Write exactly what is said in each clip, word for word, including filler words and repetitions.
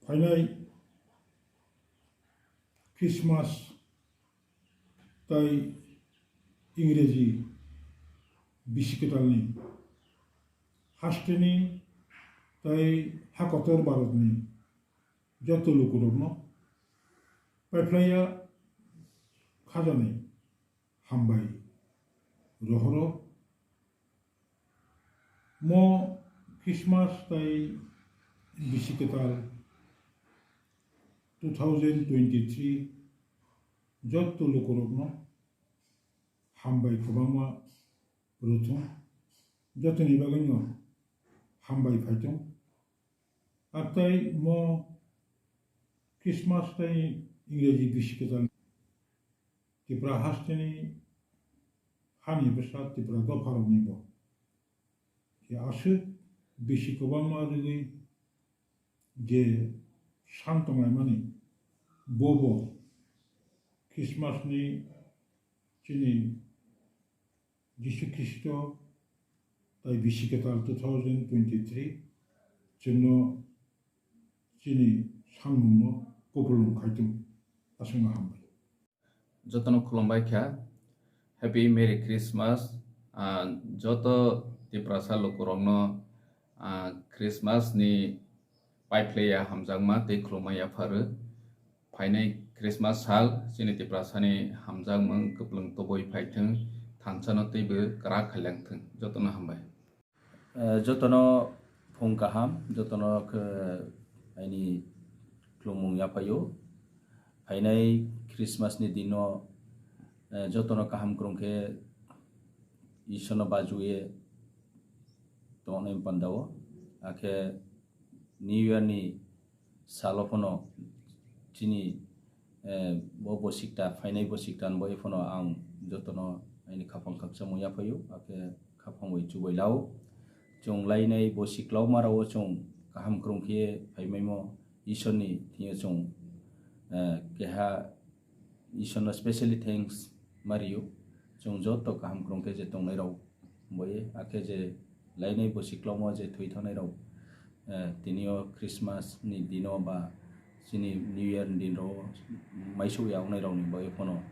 Phainai Christmas tai Ingreji bisi kwtalni hasteni tai ha kotor Bharatni joto lukurokno paiphlaiya khajanai hambai rohoro. Mo Christmas tai bisi kwtal two thousand twenty-three joto lukurokno hambai kwbangma rwthung, jotoni bagwino hambai phaithung. Atai mo Christmas tai Ingreji bisi kwtal Tipra hasteni hani bwsa Tipra dopharokni bo. Khe aswk bisi kwbangma rwgwi je san tonglaimani bo bo Christmas ni chini Jisu Khristo tai bisi kwtal two thousand twenty-three chwngno chini samungno kupulung khaitwng. Aswkno hambai. Jotono khulumbai kha. Happy Merry Christmas. Ah, joto Tiprasa lukurokno, ah, Christmas ni paiphlaiya hamjakma tei khulumma yapharwi. Phainai Christmas sal chini Tiprasani hamjakmung kwplwng tubui phaithwng, thansano teibo kwrak khailangthwng. Jotono hambai. Eh, jotono phung kaham, jotono khe aini khulumung yaphaio. Phainai Christmas ni dino, eh, jotono kaham kwrwng khe Ishwarno bajuye tongnai pandao. Akhe New Year ni salo phano chini, eh, bo bosikta, phainai bosikta ni bagwi phano ang jotono aini khapang khakchangmung yaphaio, akhe khapang bai chubai lao. Chwng lainai bosiklauma rao chwng kaham kwrwng khe phaimaimo Ishwarni thwiyo chwng, eh, keha Ishwarno specially thanks ma rio. Chwng joto kaham kwrwng khe je tongnai rao bai, akhe je lainai bosiklauma je thwi thangnai rao, eh, tini o Christmas ni dino ba chini New Year ni din rao maisuk ya wngnai rao ni bagwi phano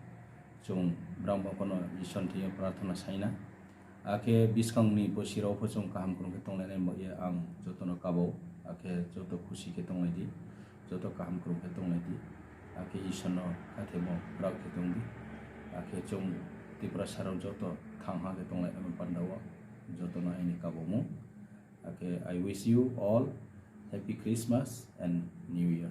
chwng brang bo phano Ishwar ni thwiyo prarthana saina. Akhe bwskang ni bosi rao pho chwng kaham kwrwng khe tonglainai bagwi ang jotono kabo, akhe joto khusi khe tonglai di, joto kaham kwrwng khe tonglai di, akhe Ishwar no khathemo kwrak khe tong di, akhe chwng Tiprasa rao joto thang ha khe tonglai nai pandao jotono aini kabo mung. Akhe I wish you all happy Christmas and New Year.